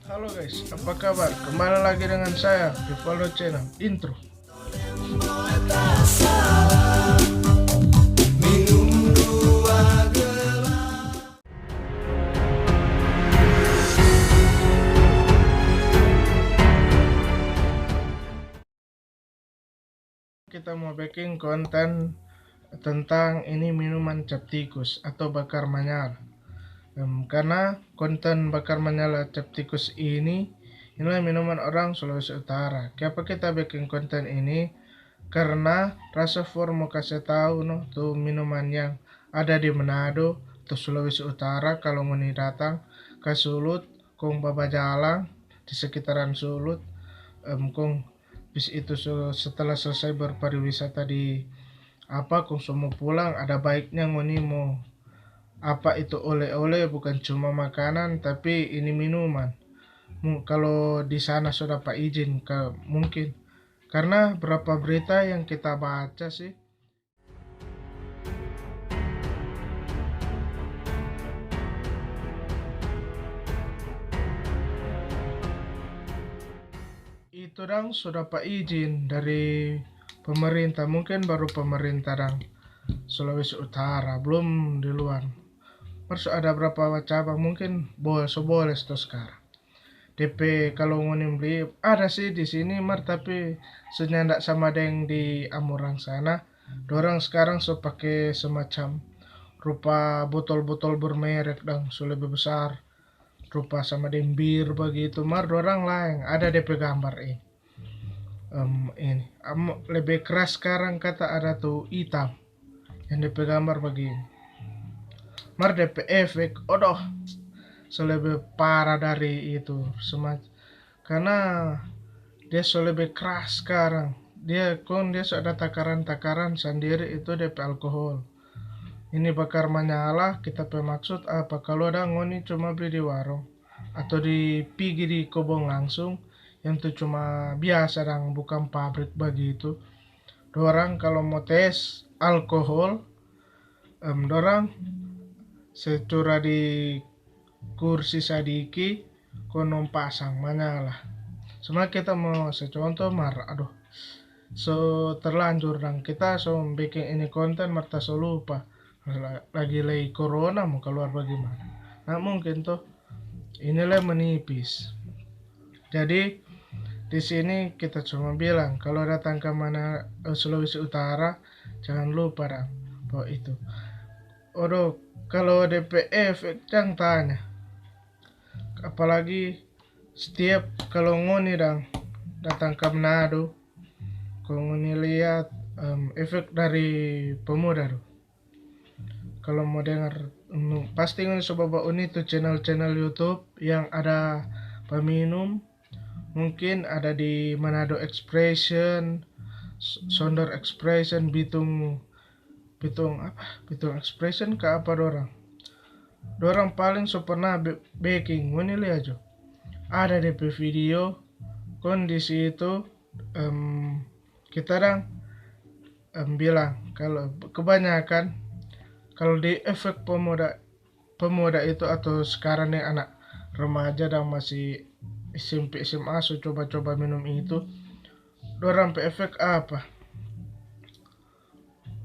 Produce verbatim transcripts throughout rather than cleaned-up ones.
Halo guys, apa kabar? Kembali lagi dengan saya, Vivaldo Channel. Intro. Kita mo beking konten tentang ini minuman cap tikus atau bakar manyala. Em, karna konten bakar manyala cap tikus ini, inilah minuman orang Sulawesi Utara. Kiapa kita beking konten ini? Karna rasa for mo kase tau no tu minuman yang ada di Manado, tu Sulawesi Utara, kalu ngoni datang ka Sulut, kong babajalang di sekitaran Sulut, em, kong bis itu so, setelah selesai berpariwisata di apa, kong so mo pulang, ada baiknya ngoni mo apa itu oleh-oleh, bukan cuma makanan, tapi ini minuman. Mu-, kalo di sana so dapa izin, ka-, mungkin. Karna berapa berita yang kita baca sih, itu dang so dapa izin dari pemerintah, mungkin baru pemerintah dang Sulawesi Utara, blum di luar. Mar so ada berapa cabang, mungkin bol-, so boleh sto skarang. Depe kalo ngoni bli, ada sih di sini, mar tapi so nyanda sama deng di Amurang sana. Dorang skarang so pake semacam rupa botol-botol bermerek dang, so lebe besar, rupa sama deng bir bagitu, mar dorang laeng, ada depe gambar, eh. Em, ini, em, lebe keras skarang kata ada tu itam yang depe gambar bagini. Mar depe efek, odoh, so lebe parah dari itu. Semac-, karna dia so lebe keras skarang. Dia, kong dia so ada takaran-takaran sandiri itu depe alkohol. Ini bakar manyala, kita pe maksud apa? Kalu ada ngoni cuma bli di warung atau di pigi di kobong langsung, yang tu cuma biasa dang, bukang pabrik bagitu. Dorang kalu mo tes alkohol, em, dorang se cura di kursi sadiki, kong dong pasang manyala. Cuma kita mo se contoh mar, aduh, so terlanjur dang. Kita so beking ini konten mar ta so lupa. La-, lagi lei corona mo kaluar bagimana? Nah, mungkin to. Ini lei menipis. Jadi, di sini kita cuma bilang, kalau datang ke mana, eh, Sulawesi Utara, jangan lupa dang bawa itu. Odo, kalau depe efek, jang tanya. Apalagi setiap kalau ngoni dang datang ka Manado, kong ngoni lihat, em, efek dari pemuda tu. Kalau mo dengar, mm, pasti ngoni so bawa uni tu channel-channel YouTube yang ada peminum. Mungkin ada di Manado Expression, S-, Sonder Expression, Bitung, Bitung apa? Bitung Expression ka apa dorang? Dorang paling so pernah be-, beking, ngoni lia jo. Ada depe video, kong di situ, em, kita dang, em, bilang, kalau kebanyakan, kalau di efek pemuda, pemuda itu atau sekarang ni anak remaja dang masih S M P, S M A so coba-coba minum itu, dorang pe efek apa?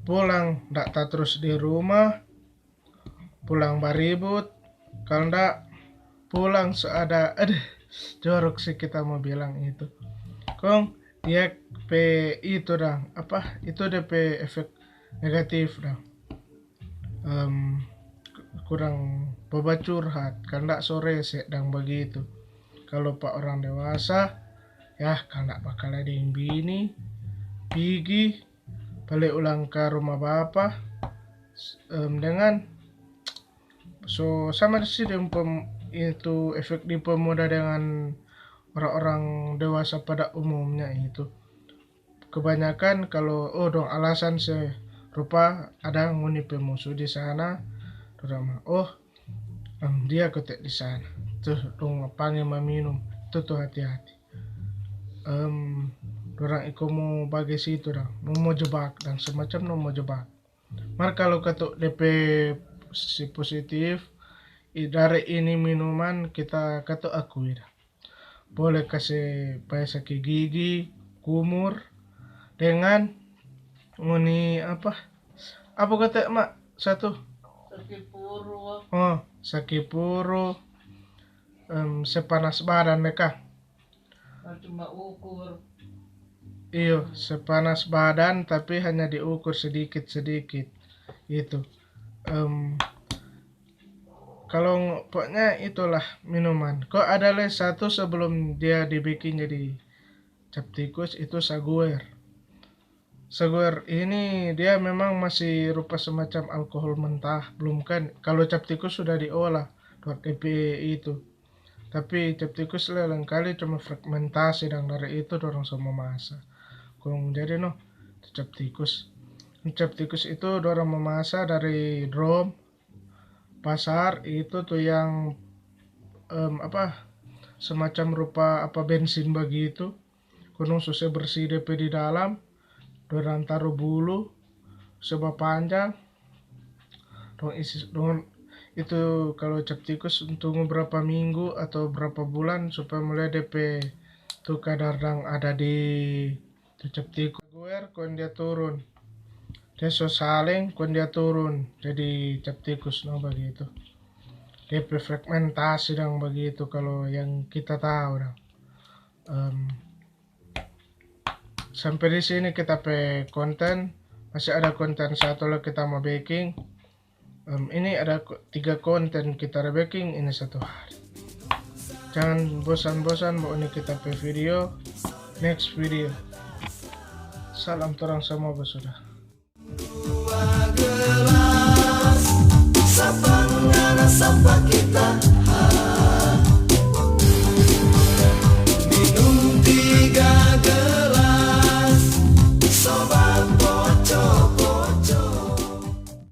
Pulang ndak tatrus di rumah, pulang baribut, kalo nda pulang so ada, aduh, jorok sih kita mo bilang itu. Kong dia pe itu dang, apa, itu de pe efek negatif dang. Em, kurang babacurhat, kalo nda so rese dang bagitu. Kalo pa orang dewasa, yah, kalo nda bakala deng bini, pigi, bale ulang ka rumah bapa, s-, em, dengan so sama sih deng pem-, itu efek di pemuda dengan orang-orang dewasa pada umumnya itu. Kebanyakan kalo, oh, dong alasan se rupa ada ngoni pe musuh di sana, dorang, oh, em, dia kote di sana. Tuh, dong pange maminum, tuh, tuh hati-hati. Em, dorang iko mo bage situ dang, mo, mo jebak dang, semacam no mo jebak. Mar kalu katu depe sisi positif, i-, dari ini minuman kita katu akui dang. boleh kase paya saki gigi, kumur, dengan ngoni apa? Apa kata, Mak? Satu. Saki puru. Oh, saki puru. Em, se panas badan deka. Oh, cuma ukur. Iyo, se panas badan, tapi hanya diukur sedikit-sedikit. Itu. Em, kalau ng-, pokoknya itulah minuman. Kok ada lei satu sebelum dia dibikin jadi cap tikus, itu saguer. Saguer ini dia memang masih rupa semacam alkohol mentah, belum kan? Kalau cap tikus sudah diolah, dor D P itu. Tapi cap tikus lei lain kali cuma fragmentasi, dang dari itu dorang so mamasa. Kong jadi no, tu cap tikus. Cap tikus itu dorang mamasa dari drum, pasar, itu tu yang, em, apa, semacam rupa apa bensin bagitu. Kong dong so se bersih depe di dalam, dorang taru bulu, se bapanjang, dong isi, dong itu kalau cap tikus tunggu berapa minggu atau berapa bulan supaya mulai depe tu kadar dang ada di tu cap tikus. Guer kong dia turun. Dia so saling, kong dia turun jadi cap tikus, no, bagitu. Depe fragmentasi dang bagitu, kalau yang kita tahu dang. Em, sampe di sini kita pe konten. Masih ada konten satu lagi kita mo beking. Em, ini ada ko-, tiga konten kita ada beking ini satu hari. Jangan bosan-bosan mo ini kita pe video. Next video. Salam torang samua basoda. Dua gelas, sapa ngana, sapa kita.